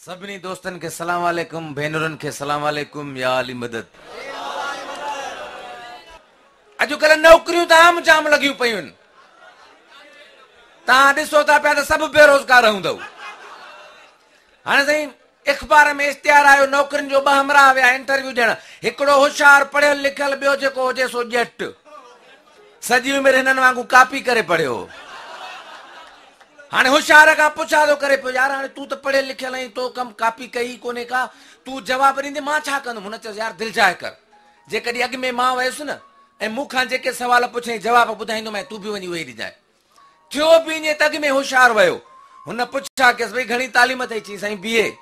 सभिनी दोस्तनि खे सलाम वालेकुम, भेनरुनि खे सलाम वालेकुम, या अली मदद। अॼुकल्ह नौकरियूं त आम जाम लॻियूं पयूं आहिनि। तव्हां ॾिसो था पिया त सभु बेरोज़गार हूंदव। हाणे साईं अख़बार में इश्तिहार आयो नौकरियुनि जो, ॿ हमराह विया इंटरव्यू ॾियण, हिकिड़ो होशियार पढ़ियल लिखियल, ॿियो जेको हुजे सो ॼट, सॼी उमिरि हिननि वांगुरु कापी करे पढ़ियो। हाणे होशियार खां पुछा थो करे पियो, यार हाणे तूं त पढ़ियल लिखियल आहीं, तो कम कापी कई कोन्हे का, तूं जवाबु ॾींदे मां छा कंदुमि? हुन चयोसि यार दिलि जाए कर, जेकॾहिं अॻु में मां वियुसि न ऐं मूंखां जेके सवाल पुछई जवाबु ॿुधाईंदोमांइ, तूं बि वञी उहे ॾिजांइ। थियो बि ईअं त अॻु में होशियार वियो। हुन पुछा कयसि, भई घणी तालीम अथई? चई साईं बी ए।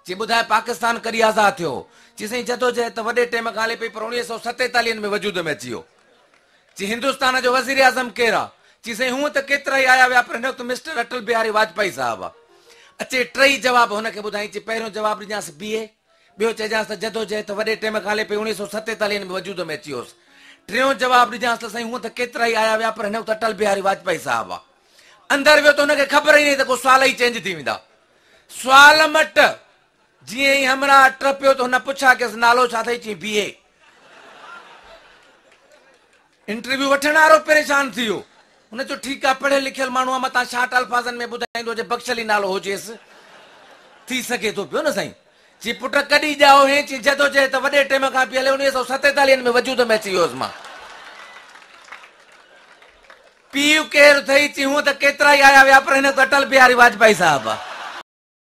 चई ॿुधाए पाकिस्तान कॾहिं आज़ादु थियो? चई साईं जदोजहद त वॾे टाइम खां हले पई, पर 1947 में वजूद में अची वियो। चई हिंदुस्तान जो वज़ीर आज़म केरु आहे? चई साईं हूअं त केतिरा ई आया विया, पर हिन वक़्तु मिस्टर अटल बिहारी वाजपेयी साहिबु आहे। अचे टई जवाब हुनखे ॿुधाई। चई पहिरियों जवाबु ॾिजांसि बी ए, ॿियो चइजांसि त जदोजहद त वॾे टाइम खां हले पई, 1947 में वजूद में अची वियोसि। टियों जवाबु ॾिजांसि त साईं हूअं त केतिरा ई आया विया, पर हिन वक़्तु अटल बिहारी वाजपेयी साहिबु आहे। अंदरि वियो त हुनखे ख़बर ई न त को सुवाल ई चेंज थी वेंदा। सुवाल मट जीअं ई हमराह टपियो त हुन पुछा कयसि नालो छा अथई? चई बी ए। इंटरव्यू वठण वारो परेशान थी वियो। हुन चयो ठीकु आहे, पढ़ियल लिखियल माण्हू आहे, मतां शार्ट अल्फाज़नि में ॿुधाईंदो हुजे, बख़्शल ई नालो हुजेसि, थी सघे थो पियो न साईं। चई पुट कॾहिं ॼाओ हे? चई जदोजहद त वॾे टाइम खां पई हले, 1947 में वजूद में अची वियोसि मां। पीउ केरु अथई? चई हूअं त केतिरा ई आया विया, पर हिन अटल बिहारी वाजपेयी साहिबु आहे।